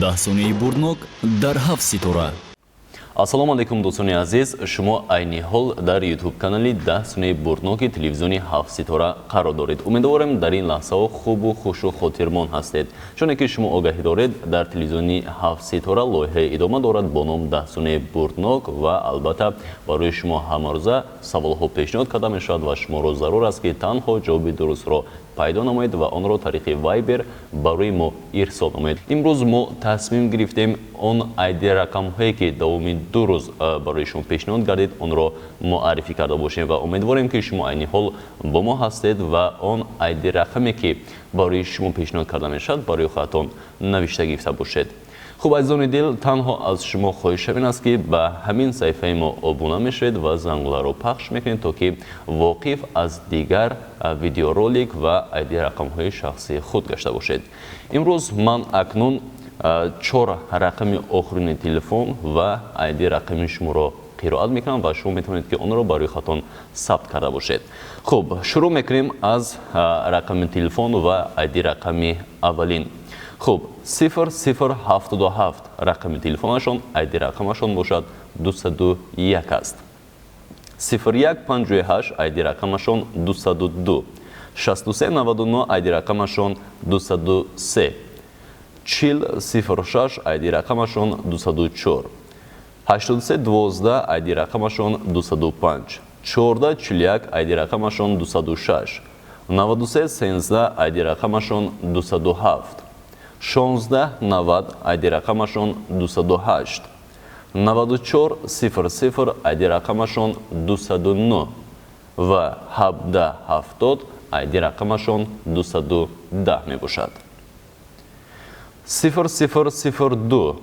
10 сонияи бурднок дар «Ҳафт ситора». Ассалому алайкум, дӯстони азиз! Шумо айни ҳол дар Ютуб канали «10 сонияи бурдноки» телевизиони «Ҳафт ситора» қарор доред. Умедворем, дар ин лаҳзаҳо хубу хушу хотирмон ҳастед. Чуне ки шумо огаҳӣ доред, дар телевизиони «Ҳафт ситора» лоиҳаи идома дорад бо ном «10 сонияи бурднок» ва албатта, барои шумо ҳамарӯза саволҳо пешниҳод карда мешавад ва шуморо зарур аст, ки танҳо ҷавоби дурустро пайдо намоед ва онро тариқи Вайбер барои мо ирсол намоед. Имрӯз мо тасмим гирифтем, он айди рақамҳое, ки давоми 2 рӯз барои шумо пешниҳод гардид, онро муаррифӣ карда бошем ва умедворем, ки шумо айни ҳол бо мо ҳастед ва он айди рақаме, ки барои шумо пешниҳод карда мешавад, барои худатон навишта гирифта бошед. Хуб, азизони дил, танҳо аз шумо хоҳишам ин аст, ки ба ҳамин саҳифаи мо обуна мешавед ва зангуларо пахш мекунед, то ки воқиф аз дигар видеоролик ва айди рақамҳои шахсии худ гашта бошед. Имрӯз ман акнун чор рақами охирини телефон ва айди рақами шуморо қироат мекунам ва шумо метавонед, ки онро барои худатон сабт карда бошед. Хуб, шурӯъ мекунем аз рақами телефон ва айди рақами аввалин. Хуб, 0077 рақами телефонашон, айди рақамашон бошад 201 аст. 0158 айди рақамашон 202, 6399 айди рақамашон 203, 4006 айди рақамашон 204, 8312 айди рақамашон 205, 1441 айди рақамашон 206, 9313 айди рақамашон 207, 1690 айди рақамашон 208, 9400 айди рақамашон 209 ва 1770 айди рақамашон 210 мебошад. 0002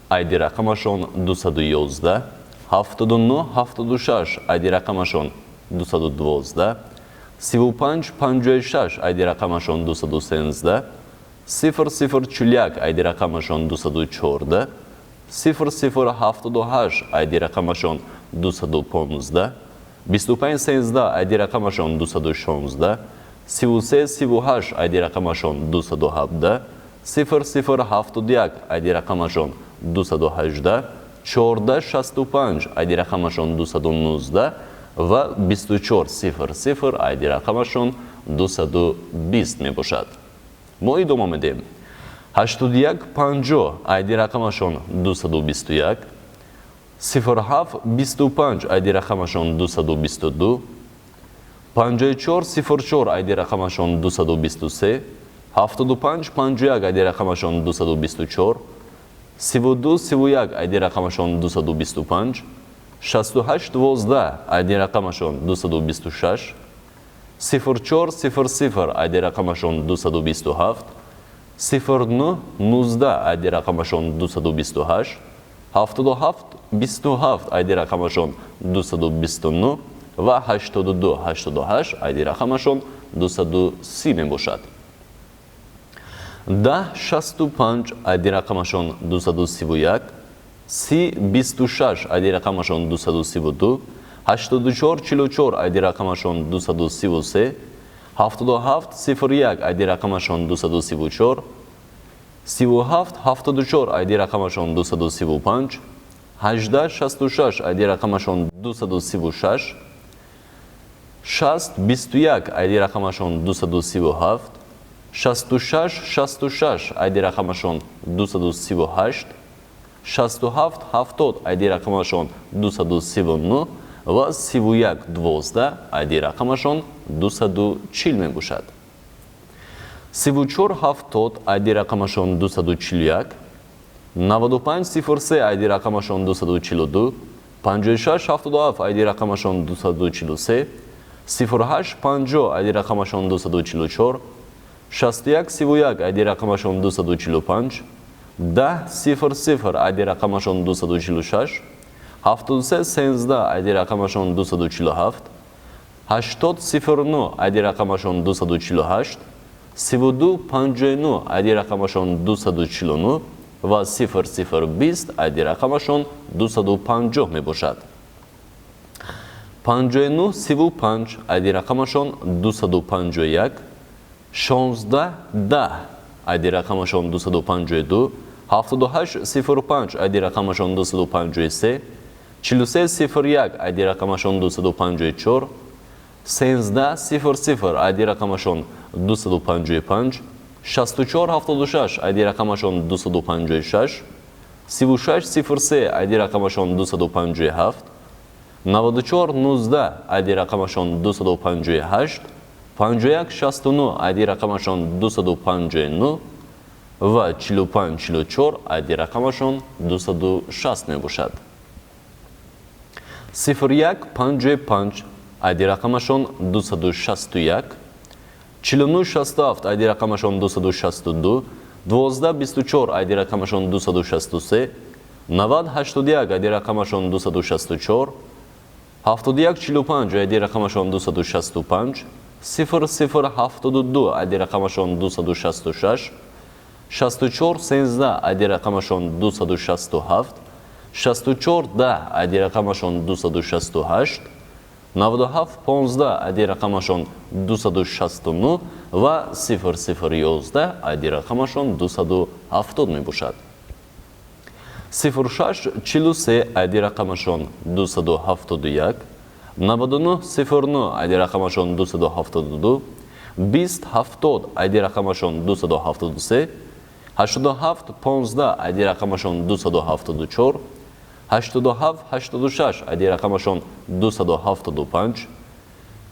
айди рақамашон 211, 7976 айди рақамашон 212, 3556 айди рақамашон 213, 0041 айди рақамашон 214, 0078 айди рақамашон 215, 2513 айди рақамашон 216, 3338 айди рақамашон 217, 0071 айди рақамашон 218, 1465 айди рақамашон 219 ва 2400 айди рақамашон 220 мебошад. Мо идома медиҳем. 8150 айди рақамашон 221, 0725 айди рақамашон 222, 5404 айди рақамашон 223, 7551 айди рақамашон 224, 3231 айди рақамашон 225, 6812 айди рақамашон 226, 0400 айди рақамашон 227, 0919 айди рақамашон 228, 7727 айди рақамашон 229 ва 8288 айди рақамашон 230 мебошад. 1065 айди рақамашон 231, 3026 айди рақамашон 232, 8444 айди рақамашон 233, 7701 айди рақамашон 234, 3774 айди рақамашон 235, 1866 айди рақамашон 236, 6021 айди рақамашон 237, 6666 айди рақамашон 238, 6770 айди рақамашон 239 ва 3112 айди рақамашон 240 мебошад. 3470 айди рақамашон 241, 9503 айди рақамашон 242, 5677 айди рақамашон 243, 0850 айди рақамашон 244, 6131 айди рақамашон 245, 1000 айди рақамашон 246, 7313 айди рақамашон 247, 8009 айди рақамашон 248, 3259 айди рақамашон 249 ва 0020 айди рақамашон 250 мебошад. 5935 айди рақамашон 251, 1610 айди рақамашон 252. 78 05 айди рақамашон 253, 43 01 айди рақамашон 254, 13 00 айди рақамашон 255, 64 76 айди рақамашон 256, 36 03 айди рақамашон 257, 94 19 айди рақамашон 258, 51 69 айди рақамашон 259 ва 45 44 айди рақамашон 260 мебошад. 01 55 айди рақамашон 261, 49 67 айди рақамашон 262, 12 24 айди рақамашон 263, 90 81 айди рақамашон 264, 71 45 айди рақамашон 265, 00 72 айди рақамашон 266, 64 13 айди рақамашон 267, 64 10 айди рақамашон 268, 97 15 айди рақамашон 269 ва 00 11 айди рақамашон 270 мебошад. 06 43 айди рақамашон 271, 99 09 айди рақамашон 272, 20 70 айди рақамашон 273, 87 15 айди рақамашон 274, 87 86 айди рақамашон 275,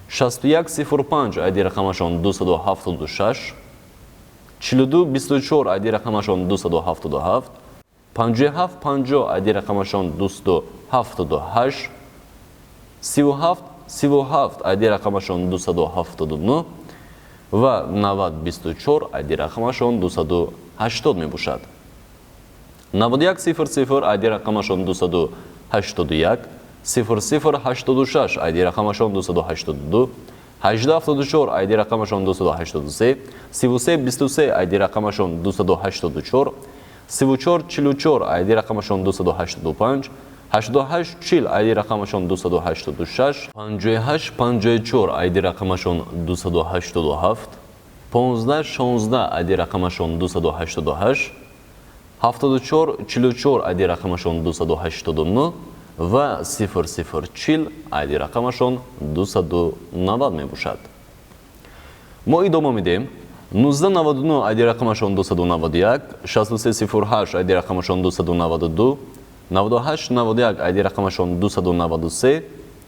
61 05 айди рақамашон 276, 42 24 айди рақамашон 277, 57 50 айди рақамашон 278, 37 37 айди рақамашон 279 ва 90 24 айди рақамашон 280 мебошад. 91 00 айди рақамашон 281, 00 86 айди рақамашон 282, 18 74 айди рақамашон 283, 33 23 айди рақамашон 284, 34 44 айди рақамашон 285, 88 40 айди рақамашон 286, 58 54 айди рақамашон 287, 15 16 айди рақамашон 288, 74 44 айди рақамашон 289 ва 00 40 айди рақамашон 290 мебошад. Мо идома медиҳем. 19 99 айди рақамашон 291, 63 08 айди рақамашон 292, 98 91 айди рақамашон 293,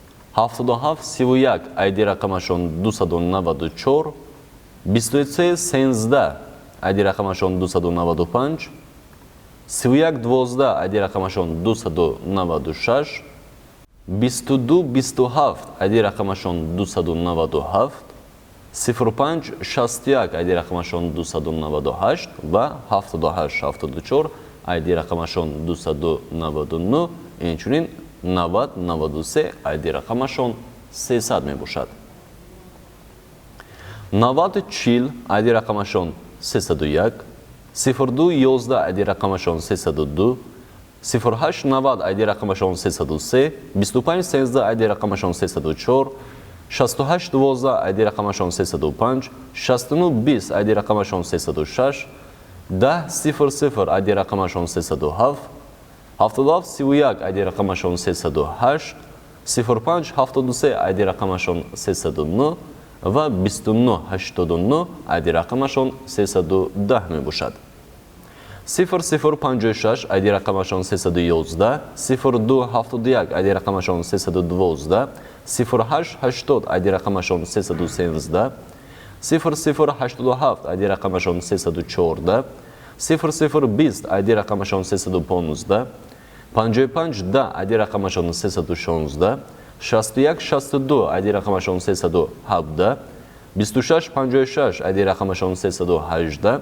77 31 айди рақамашон 294, 23 13 айди рақамашон 295, 31 12 айди рақамашон 296, 22 27 айди рақамашон 297, 05 61 айди рақамашон 298 ва 78 74 айди рақамашон 299, инчунин 90 93 айди рақамашон 300 мебошад. 90 40 айди рақамашон 301, 02 11 айди рақамашон 302, 08 90 айди рақамашон 303, 25 13 айди рақамашон 304, 68 12 айди рақамашон 305, 69 20 айди рақамашон 306, 10 00 айди рақамашон 307, 77 31 айди рақамашон 308, 05 73 айди рақамашон 309 ва 29 89 айди рақамашон 310 мебошад. 00 56 айди рақамашон 311, 02 71 айди рақамашон 312, 08 80 айди рақамашон 313, 00 87 айди рақамашон 314, 00 20 айди рақамашон 315, 55 10 айди рақамашон 316, 61 62 айди рақамашон 317, 26 56 айди рақамашон 318,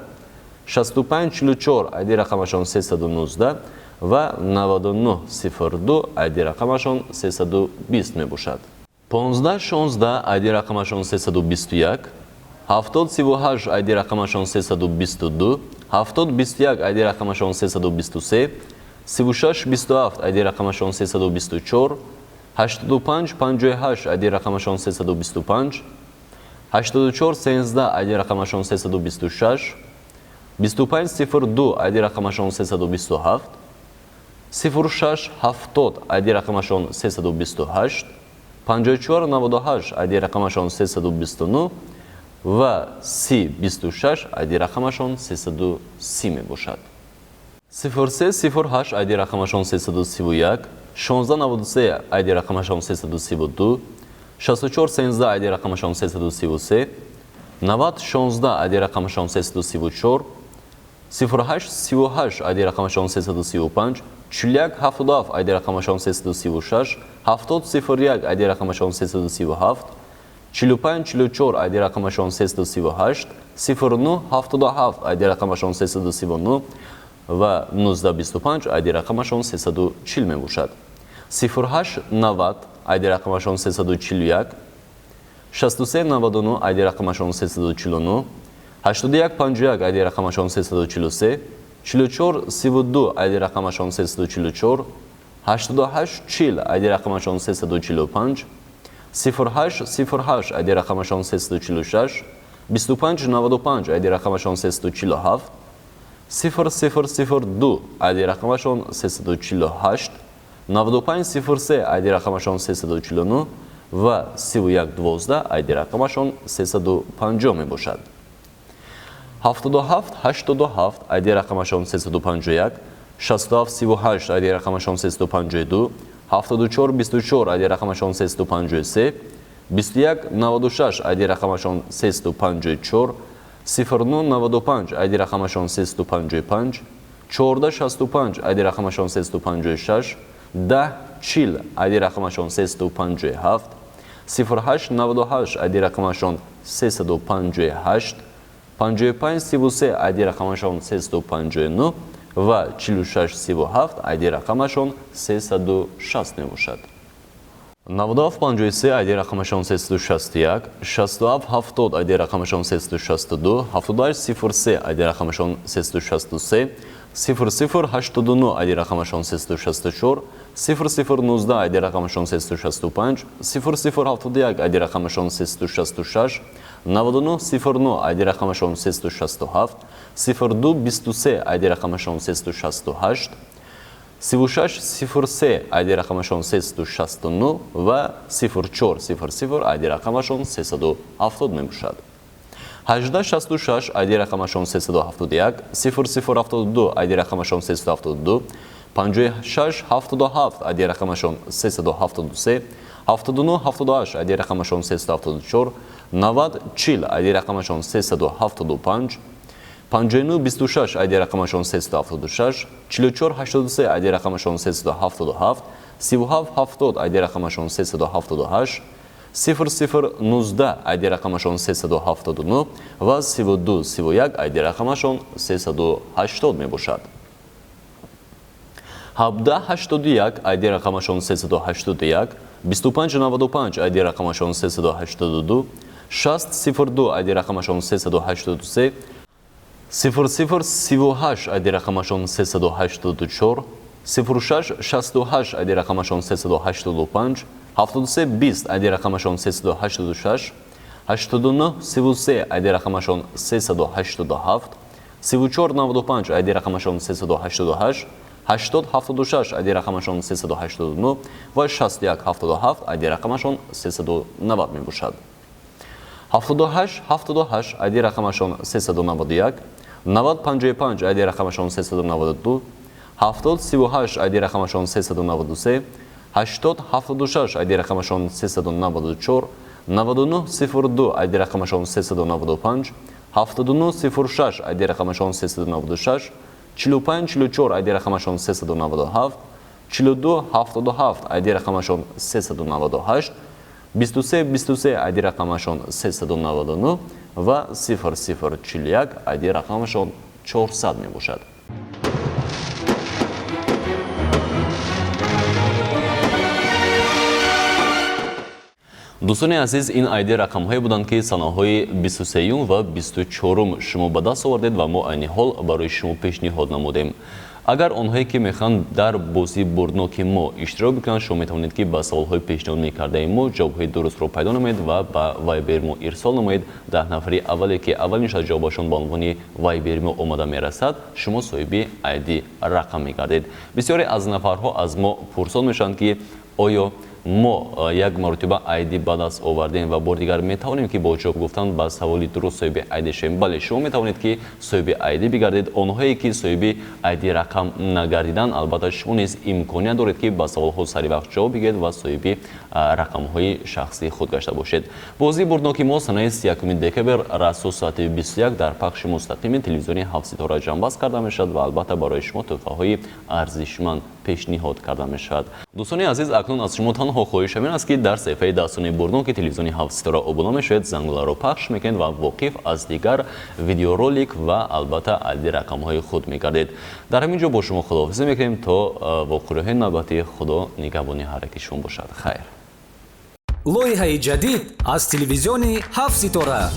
65 44 айди рақамашон 319 ва 99 02 айди рақамашон 320 мебошад. 15 16 айди рақамашон 321, 70 38 айди рақамашон 322, 70 21 айди рақамашон 323, 36 27 айди рақамашон 324, 85 58 айди рақамашон 325, 84 13 айди рақамашон 326, 2502 айди рақамашон 327, 0670 айди рақамашон 328, 5498 айди рақамашон 329 ва 3026 айди рақамашон 330 мебошад. 0308 айди рақамашон 331, 1693 айди рақамашон 332, 6413 айди рақамашон 333, 9016 айди рақамашон 334, 0838 айди рақамашон 335, 4177 айди рақамашон 336, 7001 айди рақамашон 337, 4544 айди рақамашон 338, 0977 айди рақамашон 339 ва 1925 айди рақамашон 340 мебошад. 0890 айди рақамашон 341, 6399 айди рақамашон 349, 8151 айди рақамашон 343, 4432 айди рақамашон 344, 8840 айди рақамашон 345, 0808 айди рақамашон 346, 2595 айди рақамашон 347, 0002 айди рақамашон 348, 9503 айди рақамашон 349 ва 3112 айди рақамашон 350 мебошад. 7787 айди рақамашон 351, 6738 айди рақамашон 352, 7424 айди рақамашон 353, 2196 айди рақамашон 354, 0995 айди рақамашон 355, 1465 айди рақамашон 356, 1040 айди рақамашон 357, 0898 айди рақамашон 358, 5533 айди рақамашон 359 ва 4637 айди рақамашон 360 мебошад. 9753 айди рақамашон 361, 6770 айди рақамашон 362, 7803 айди рақамашон 363, 0089 айди рақамашон 364, 0019 айди рақамашон 365, 0071 айди рақамашон 366, 9909 айди рақамашон 367, 0223 айди рақамашон 368, 3603 айди рақамашон 369 ва 0400 айди рақамашон 370 мебошад. 1866 айди рақамашон 371, 0072 айди рақамашон 372, 5677 айди рақамашон 373, 7978 айди рақамашон 374, 9040 айди рақамашон 375, 5926 айди рақамашон 376, 4483 айди рақамашон 377, 3770 айди рақамашон 378, 0019 айди рақамашон 379 ва 3231 айди рақамашон 380 мебошад. 1781 айди рақамашон 381, 2595 айди рақамашон 382, 602 айди рақамашон 383, 0038 айди рақамашон 384, 0668 айди рақамашон 385, 7320 айди рақамашон 386, 8933 айди рақамашон 387, 3495 айди рақамашон 388, 8076 айди рақамашон 389 ва 6177 айди рақамашон 390 мебошад. 7878 айди рақамашон 391, 9055 айди рақамашон 392, 7038 айди рақамашон 393, 8076 айди рақамашон 394, 9902 айди рақамашон 395, 7906 айди рақамашон 396, 4544 айди рақамашон 397, 4277 айди рақамашон 398, 2323 айди рақамашон 399 ва 0041 айди рақамашон 400 мебошад. Дӯстони азиз, ин айди рақамҳое буданд, ки санаҳои 23 ва 24 шумо ба даст овардед ва мо айни ҳол барои шумо пешниҳод намудем. Агар онҳое ки мехоҳанд дар бозии бурдноки мо иштирок бикунанд, шумо метавонед, ки ба саволҳои пешниҳод мекардаи мо ҷавобҳои дурустро пайдо намоед ва ба Вайбери мо ирсол намоед. 10 нафари аввале, ки аввалин шуда ҷавобашон ба унвони Вайбери мо омада мерасад, шумо соҳиби айди рақам мегардед. Бисёре аз нафарҳо аз мо пурсон мешаванд, ки оё мо як маротиба айди ба даст овардем ва бори дигар метавонем, ки бо ҷавоб гуфтан ба саволи дуруст соҳиби айди шавем? Бале, шумо метавонед, ки соҳиби айди бигардед. Онҳое, ки соҳиби айди рақам нагардиданд, албатта, шумо низ имконият доред, ки ба саволҳо сари вақт ҷавоб бигӯед ва соҳиби рақамҳои шахсии худ гашта бошед. Бозии бурдноки мо санаи 31 декабр расо соати 21 дар пахши мустақими телевизиони Ҳафтситора ҷамъбаст карда мешавад ва, албатта, барои шумо тӯҳфаҳои арзишманд пешниҳод карда мешавад. Дӯстони азиз, акнун аз шумо танҳо хоҳиш ҳамин аст, ки дар саҳифаи Даҳ сонияи бурдноки телевизиони Ҳафтситора обуна мешавед, зангуларо пахш мекунед ва воқиф аз дигар видеоролик ва, албатта, айди рақамҳои худ мегардед. Дар ҳамин ҷо бо шумо худоҳофизӣ мекунем то вохӯриҳои навбатӣ. Худо нигаҳбони ҳар яки шумо бошад. Хайр. Лоиҳаи ҷадид аз телевизиони Ҳафт ситора.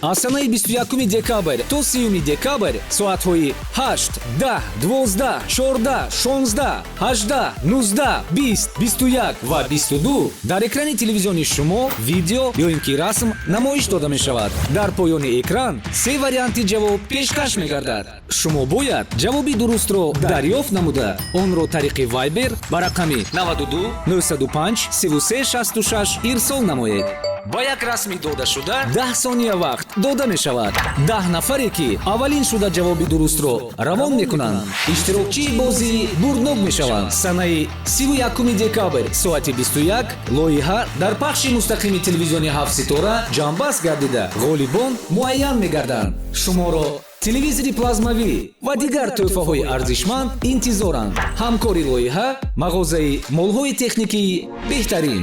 Аз санаи 21 декабр то 30 декабр соатҳои 8, 10, 12, 14, 16, 18, 19, 20, 21 ва 22 дар экрани телевизиони шумо видео ё ин ки расм намоиш дода мешавад. Дар поёни экран се варианти ҷавоб пешкаш мегардад. Шумо бояд ҷавоби дурустро дарёфт намуда, онро тариқи Вайбер ба рақами 92 905 33 66 ирсол намоед. Ба як расми додашуда 10 сония вақт дода мешавад. 10 нафаре, ки аввалин шуда ҷавоби дурустро равон мекунанд, иштирокчии бозии бурднок мешаванд. Санаи 31 декабр соати 21 лоиҳа дар пахши мустақими телевизиони Ҳафт ситора ҷамъбаст гардида, ғолибон муайян мегарданд. Шуморо телевизори плазмавӣ ва дигар тӯҳфаҳои арзишманд интизоранд. Ҳамкори лоиҳа мағозаи молҳои техникии беҳтарин.